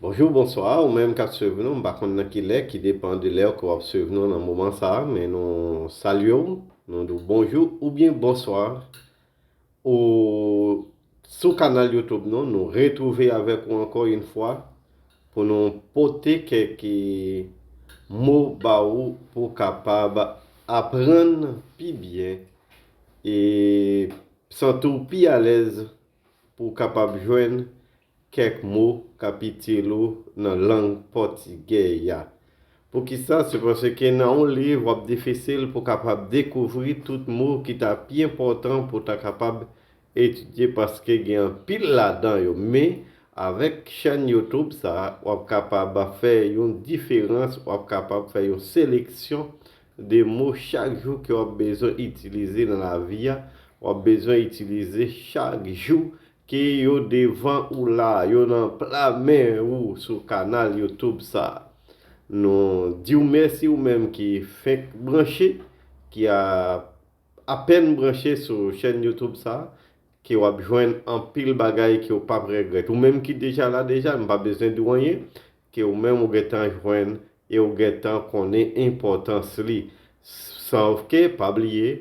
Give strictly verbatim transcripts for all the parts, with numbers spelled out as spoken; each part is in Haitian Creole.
Bonjou, bonswa, ou menm k ap swiv nou, m pa konn nan ki lè, ki depan de lè ke w ap swiv nou nan moman sa a, men nou salye w, nou di w bonjou oubyen bonswa. Ou sou kanal YouTube nou, nou retwouve avèk ou ankò yon fwa pou nou pote kèk mo ba ou pou w kapab aprann pi byen e santi w pi alèz pou w kapab jwenn kèk mo k ap itil ou nan lang pòtigè a. Poukisa? Se paske nan yon liv w ap difisil pou w kapab dekouvri tout mo ki ta pi enpòtan pou w ta kapab etidye, paske gen anpil ladan yo. Men, avèk chèn YouTube sa a, w ap kapab fè yon diferans, w ap kapab fè yon seleksyon de mo chak jou ke w ap bezwen itilize nan lavi a, w ap bezwen itilize chak jou ke yo devan ou la, yo nan pla men ou sou kanal YouTube sa a. Nou di w mèsi ou menm ki fenk branche, ki a apèn branche sou chèn YouTube sa a, ke w ap jwenn anpil bagay ke w p ap regrèt. Ou menm ki deja la deja, m pa bezwen di w anyen, ke ou menm ou gentan jwenn e ou gentan konnen enpòtans li. Sòf ke, pa bliye,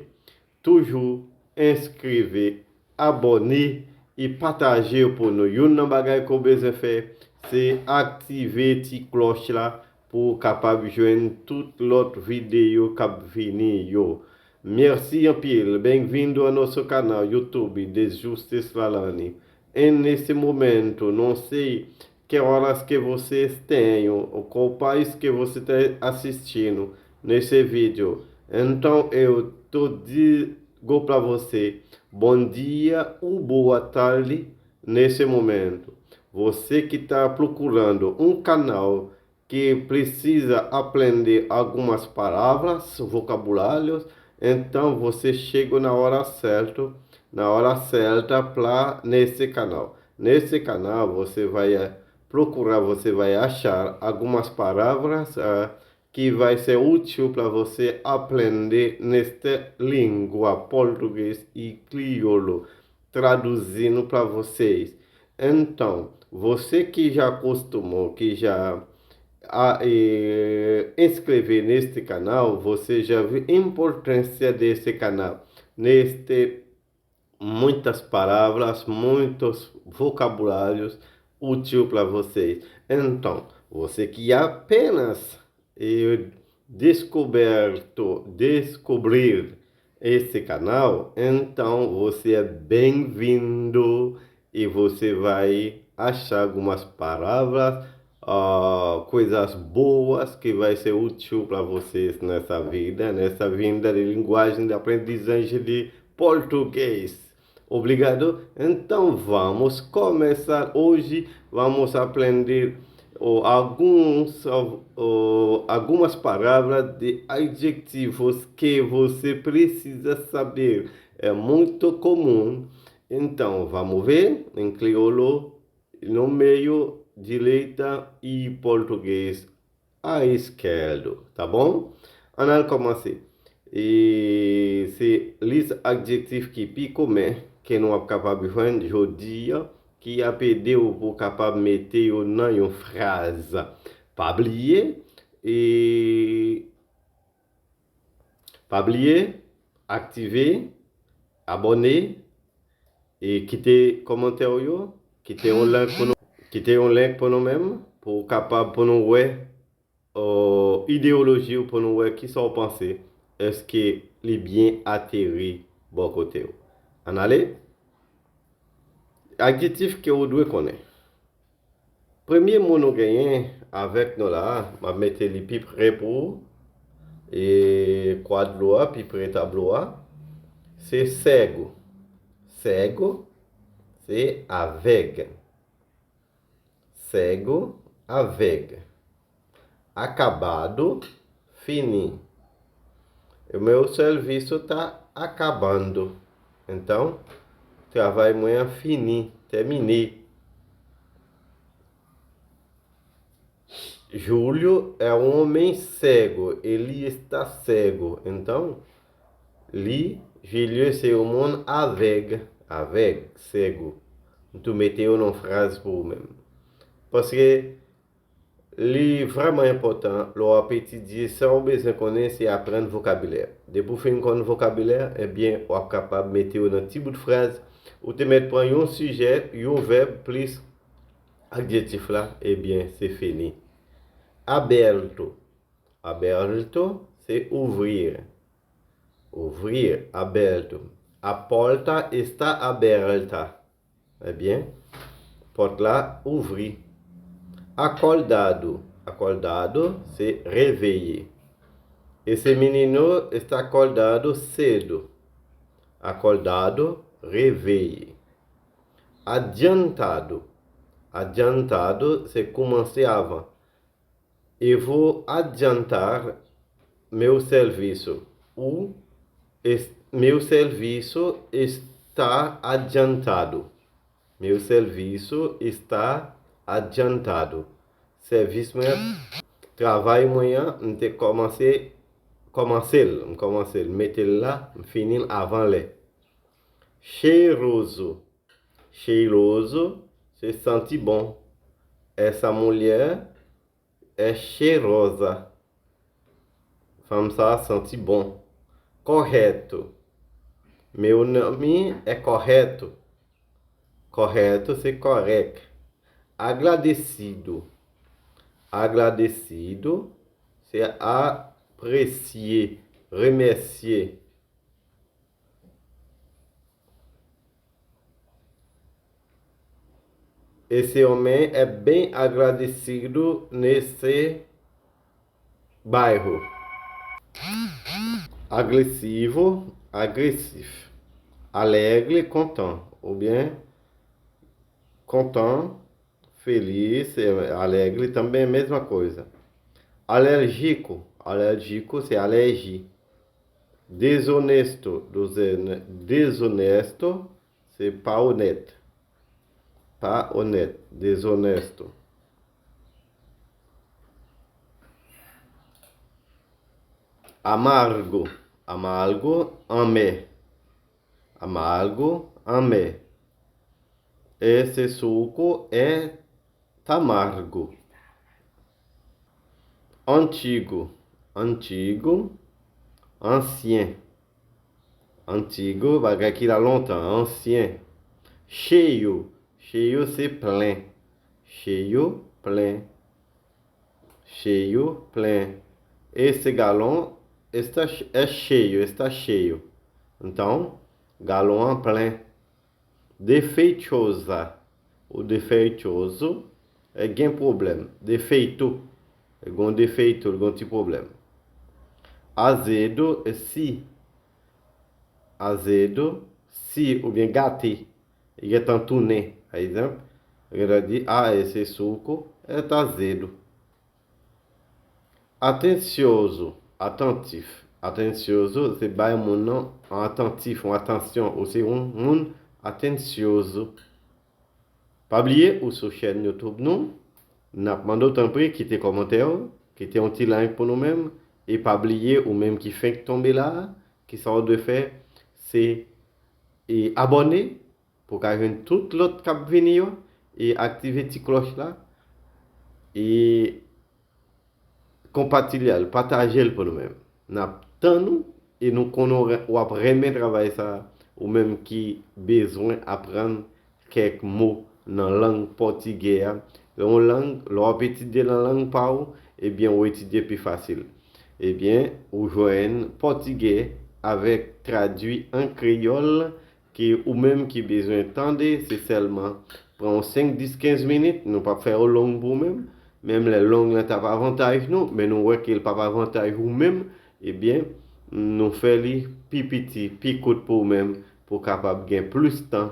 toujou enskrive, abòne e pataje yo pou nou. Youn nan bagay ke w bezwen fè, se aktive ti klòch la pou w kapab jwenn tout lòt videyo k ap vini yo. Mèsi anpil. Bem-vindo ao nosso canal YouTube Desjustes Lalani. E nesse momento, não sei que horas que vocês tenham, ou qual país que você está assistindo nesse vídeo. Então, eu tô digo para você, bom dia ou boa tarde nesse momento. Você que está procurando um canal que precisa aprender algumas palavras, vocabulários, então você chegou na hora certa, na hora certa para nesse canal. Nesse canal você vai eh, procurar, você vai achar algumas palavras ah, que vai ser útil para você aprender nesta língua português e crioulo, traduzindo para vocês. Então, você que já acostumou, que já a, e, inscreveu neste canal, você já viu a importância desse canal. Neste muitas palavras, muitos vocabulários útil para vocês. Então, você que apenas e descoberto, descobrir esse canal, então você é bem-vindo e você vai achar algumas palavras, ah, coisas boas que vai ser útil para vocês nessa vida, nessa vida de linguagem de aprendizagem de português. Obrigado. Então vamos começar. Hoje vamos aprender oh, alguns, oh, algumas palavras de adjetivos que você precisa saber. É muito comum. Então, vamos ver em crioulo, no meio direita e português à esquerda, tá bom? Ann al kòmanse. E se lis adjektif ki pi komen ke nou ap kapab jwenn jodi a, ki ap ede w pou w kapab mete yo nan yon fraz. Pa bliye, e pa bliye, aktive, abòne, e kite kòmantè w yo, kite yon like pou nou, kite yon like pou nou menm, pou w kapab, pou nou wè, o, ideyoloji w, pou nou wè kisa w panse, èske li byen ateri bò kote w. Ann ale? Adjektif ke w dwe konnen. Premye mo nou genyen avèk nou la a, m ap mete li pi pre pou ou, e kwa dlo a, pi pre tablo a, se cego. Cego, se avèg. Cego, avèg. Acabado, fini. O meu serviço tá acabando. Então, travay mwen an fini, tèmine. Júlio é um homem cego, ele está cego. Então, li, Júlio, se yon moun avèg, avèg, cego. M tou mete yo nan fraz pou ou menm. Paske Li vrèman enpòtan lè w ap etidye, sa w bezwen konnen se aprann vokabilè. Depi w fin konn vokabilè, ebyen, w ap kapab mete yo nan ti bout fraz. Ou te mèt pran yon sijè, yon vèb plis adjektif la, ebyen, se fini. Aberto. Aberto, se ouvrir. Ouvrir, aberto. A porta está aberta. Ebyen, pòt la ouvri. Acordado. Acordado, se reveye. Esse menino está acordado cedo. Acordado, reveye. Adiantado. Adiantado, se koumanse avan. Eu vou adiantar meu serviço. O es- meu serviço está adiantado. Meu serviço está adiantado. Sèvis mwen, travay mwen an, m te kòmanse, kòmanse l, m kòmanse l, mete l la, m fini l avan lè. Cheiroso. Cheiroso, se santi bon. Essa mulher é cheirosa. Fanm sa a santi bon. Correto. Meu nome é correto. Correto, se kòrèk. Agradecido. Agradecido, se apresye, remèsye. Esse homem é bem agradecido nesse bairro. Agresivo, agresivo. Alegre, content. Ou bien, content, feliz, é, alegre, também a mesma coisa. Alérgico, alérgico, se alerji. Desonesto, dozene- desonesto, se pa onèt. Pa onèt, desonesto. Amargo, amargo, anmè. Amargo, anmè. Esse suco é amargo. Antigo, antigo, ansyen. Antigo, bagay ki la lontan, ansyen. Cheio, cheio se plen. Cheio, plen. Cheio, plen. Esse galão está che- é cheio, está cheio. Então, galon an plen. Defeituosa ou defeituoso é gen pwoblèm. Defeito, é gen defeito, gen ti pwoblèm. Azedo é si. Azedo, si oubyen gate. Li gentan tounen, pa egzanp, ou gentan di, ah, esse suco é azedo. Atencioso, atantif. Atencioso, se bay moun nan atantif, yon atansyon, ou se yon moun atencioso. Pa bliye, ou sou chèn YouTube nou, n ap mande w tanpri, kite kòmantè w, kite yon ti like pou nou menm, e pa bliye, ou menm ki fenk tonbe la, ki sa w dwe fè, se, e, abòne, pou w ka jwenn tout lòt k ap vini yo, e aktive ti klòch la, e konpatilye l, pataje l pou nou menm. N ap tann ou, e nou konnen w re- w ap renmen travay sa a, ou menm ki bezwen aprann kèk mo nan lang pòtigè a. Yon lang, lè w ap etidye nan lang pa w, ebyen, ou etidye pi fasil. Ebyen, ou jwenn pòtigè avèk tradui an kreyòl ke ou menm ki bezwen tande, se sèlman pran yon senk, dis, kenz minit, nou p ap fè yo long pou ou menm. Menm lè long lan t ap avantaj nou, men nou wè ke l p ap avantaj ou menm, ebyen, nou fè li pi piti, pi kout pou ou menm, pou w kapab gen plis tan,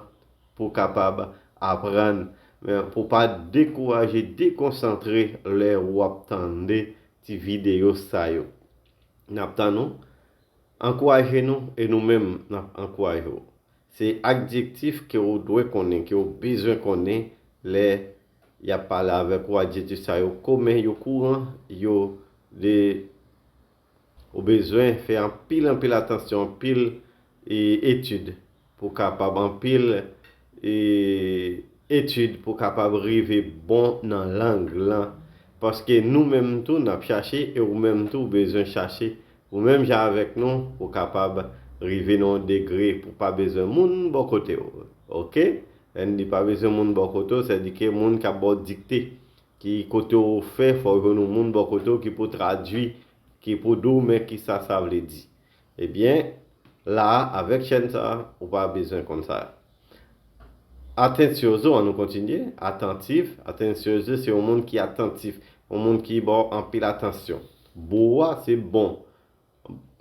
pou w kapab aprann, men pou w pa dekouraje, dekonsantre lè w ap tande ti videyo sa yo. N ap tann ou, ankouraje nou e nou menm n ap ankouraje w. Se adjektif ke w dwe konnen, ke w bezwen konnen lè y ap pale avèk ou. Adjektif sa yo komen, yo kouran, yo de, ou bezwen fè anpil, anpil atansyon, anpil, e, etid pou w kapab, anpil, e, etid pou w kapab rive bon nan lang lan. Paske nou menm tou n ap chache e ou menm tou ou bezwen chache. Ou menm jan avèk nou, ou kapab rive nan yon degre pou pa bezwen moun bò kote w. Oke? Lè n di pa bezwen moun bò kote w, sèdike moun k ap ba w dikte. Ki kote w fè, fò w jwenn yon moun bò kote w ki pou tradui, ki pou di w men kisa sa vle di. Ebyen, la a, avèk chèn sa a, ou pa bezwen konn sa. Atencioso, ann nou kontinye. Atantif, atencioso, se yon moun ki atantif, yon moun ki ba w anpil atansyon. Boa, se bon.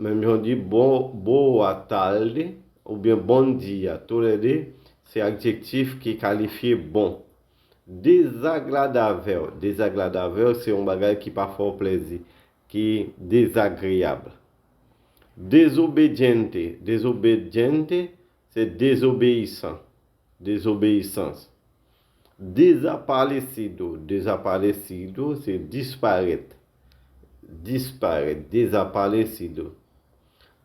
Menm jan w di bon, boa tarde, oubyen bon dia, toulède, se adjektif ki kalifye bon. Dezagradavel, dezagradavel, se yon bagay ki pa fè w plèzi, ki dezagreyab. Desobediente, desobediente, se dezobeyisan, dezobeyisans. Dezaparesido, dezaparesido, se disparèt, disparèt, dezaparesido.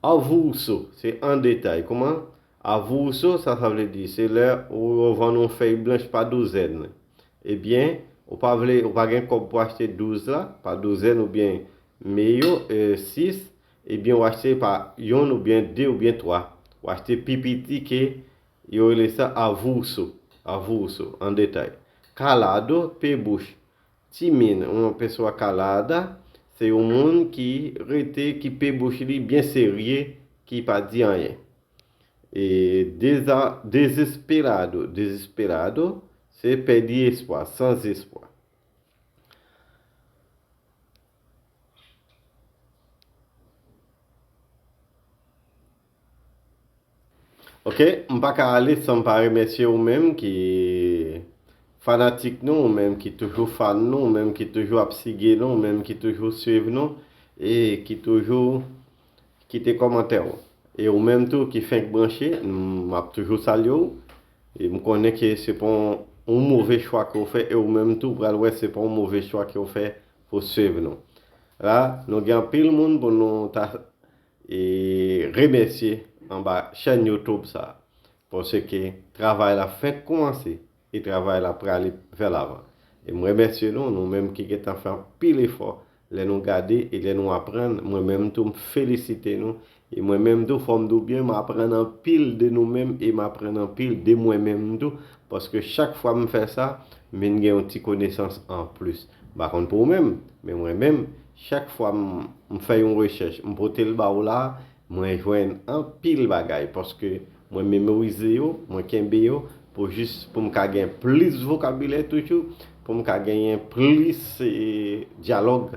Avulso, se an detay. Kòman? Avulso, sa, sa vle di, se lè ou yo vann yon fèy blanch pa douzèn. Ebyen, ou pa vle, ou pa gen kòb pou achte douz la, pa douzèn oubyen meyo, e, sis, ebyen, ou achte pa yonn oubyen de oubyen twa. Ou achte pi piti ke, yo rele sa avulso, avulso, an detay. Calado, pe bouch. Timid, uma pessoa calada, se yon moun ki rete, ki pe bouch li byen serye, ki pa di anyen. E deza-, desesperado, desesperado, se pèdi espwa, san espwa. Ok, m pa ka ale san m pa remèsye ou menm ki fanatik nou, ou menm ki toujou fan nou, ou menm ki toujou ap sige nou, ou menm ki toujou swiv nou, e ki toujou kite kòmantè w. E ou menm tou ki fenk branche, m ap toujou salye w. E m konnen ke se pa yon, yon move chwa ke w fè, e ou menm tou pral wè se pa yon move chwa ke w fè pou swiv nou. La, nou gen anpil moun pou nou ta, e, remèsye anba chèn YouTube sa. Paske travay la fenk kòmanse e travay la prale vè lavan. E m remèsye nou, nou menm ki gentan fè anpil efò, lè nou gade e lè nou aprann, mwen menm tou m felisite nou. E mwen menm tou, fò m di w byen, m aprann anpil de nou menm e m aprann anpil de mwen menm tou, paske chak fwa m fè sa, m vin gen yon ti konesans anplis. M pa konn pou ou menm, men mwen menm, chak fwa m, m fè yon rechèch, m pote l ba ou la, mwen jwenn anpil bagay, paske mwen memorize yo, mwen kenbe yo, pou jis pou m ka gen plis vokabilè toujou, pou m ka genyen plis, e, dyalòg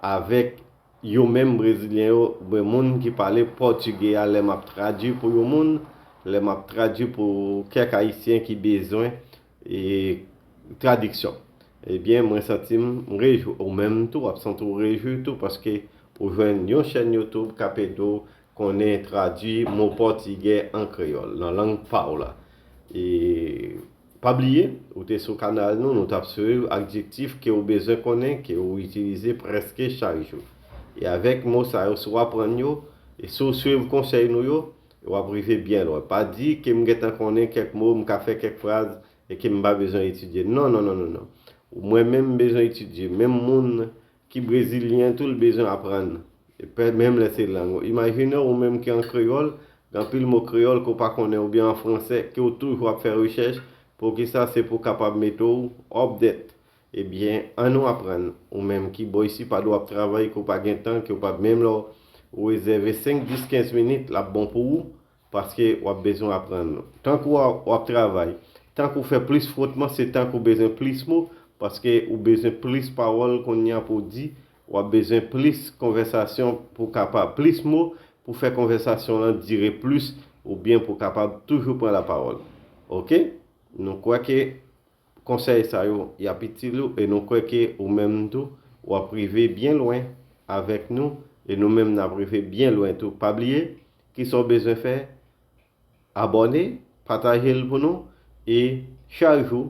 avèk yo menm brezilyen yo, oubyen moun ki pale pòtigè a, lè m ap tradui pou yon moun, lè m ap tradui pou kèk ayisyen ki bezwen, e, tradiksyon. Ebyen, mwen santi m rejwi, ou menm tou, w ap santi w rejwi tou, paske ou jwenn yon chèn YouTube k ap ede w konnen tradui mo pòtigè an kreyòl, nan lang pa w la. E pa bliye, ou te sou kanal nou, nou t ap swiv adjektif ke ou bezwen konnen, ke ou itilize prèske chak jou. E avèk mo sa yo, si w aprann yo, e si w swiv konsèy nou yo, w ap rive byen lwen. Pa di ke m gentan konnen kèk mo, m ka fè kèk fraz, e ke m pa bezwen etidye. Non, non, non, non, non. Mwen menm m bezwen etidye. Menm moun ki brezilyen tou, l bezwen aprann. E pè, menm lè se lang ou. Imajine w, ou menm ki an kreyòl, gen anpil mo kreyòl ke w pa konnen, oubyen an fransè, ke w toujou ap fè rechèch. Poukisa? Se pou w kapab mete w update. Ebyen, ann nou aprann. Ou menm ki bò isi, pa dwe w ap travay, ke w pa gen tan, ke w pa menm lè w rezève senk, dis, kenz minit, l ap bon pou ou. Paske w ap bezwen aprann. Tankou w ap, w ap travay, tankou w fè plis frotman, se tankou w bezwen plis mo, paske ou bezwen plis pawòl kounye a pou w di, w ap bezwen plis konvèsasyon pou w kapab, plis mo pou fè konvèsasyon lan dire plis, oubyen pou w kapab toujou pran lapawòl. Oke? Nou kwè ke konsèy sa yo, y ap itil ou, e nou kwè ke ou menm tou, w ap rive byen lwen avèk nou, e nou menm n ap rive byen lwen tou. Pa bliye, kisa w bezwen fè? Abòne, pataje l pou nou, e chak jou,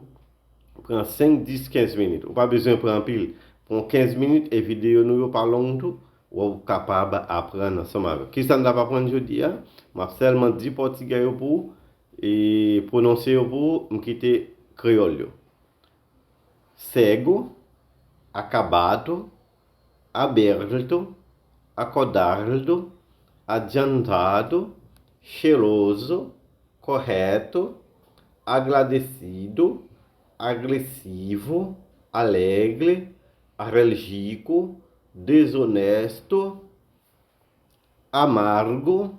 pran senk, dis, kenz minit. Ou pa bezwen pran anpil. Pran kenz minit, e videyo nou yo pa long tou. W ap kapab aprann ansanm avèk. Kisa n t ap aprann jodi a? M ap sèlman di pòtigè yo pou ou, e pwononse yo pou ou, m kite kreyòl yo. Sègo, acabado, aberto, acordado, adiantado, cheiroso, correto, agradecido, agresivo, alegre, alérgico, desonesto, amargo,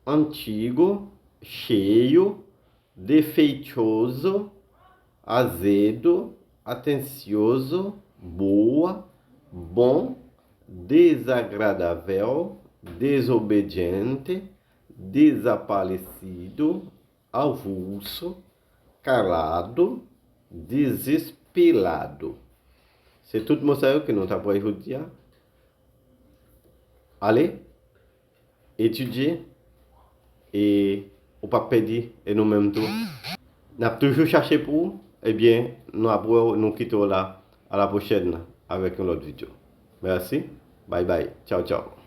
antigo, cheio, defeituoso, azedo, atencioso, boa, bom, desagradável, desobediente, desaparecido, avulso, calado, desesperado. Se tout mo sa yo ke nou t ap wè jodi a. Ale, etidye, e ou p ap pèdi, e nou menm tou. N ap toujou chache pou ou, ebyen, nou ap wè w, nou kite w la. A la pwochèn avèk yon lòt videyo. Mèsi, bay bay, tchaw tchaw.